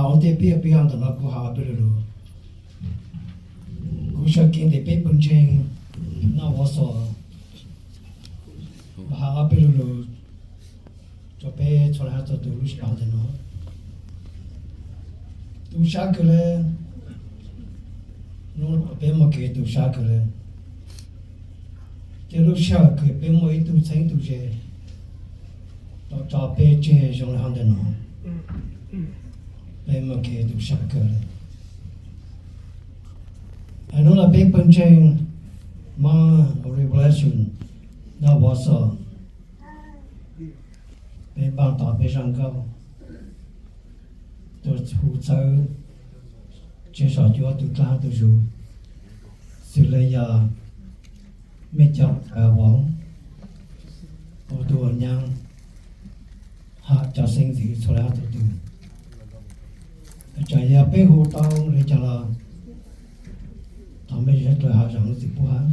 Ov tias peb yog peb yog ntawm no kuv has ob peb lo lus. Kuv sawv kev ntawm peb pawg ntseeg Naj Vov Xos, kuv has ob peb lo lus rau peb txhua leej txhua tus lub sij hawm ntawm no. Tu siab kawg le, hnub no peb muaj kev tu siab kawg le. Ces lub sij hawm kws peb muaj ib tug txheeb ib tug ze tau tso peb tseg zoo li hov ntawm no, peb muaj kev tu siab kawg le. Hnub no peb pawg ntseeg Mount Revelation Naj Vov Xos, peb npaj tos peb zaj nkauj, tus hu txawb tseg saum cuab tus dlaab tus zug, xws li yog mej cov khaws vauv, ua tub ua nyab, hab cov xeeb ntxwv txhua leej txhua tus. Txawm yog peb hu tau le caag los thov mej sawv dlawg has zam lub txim pub hab.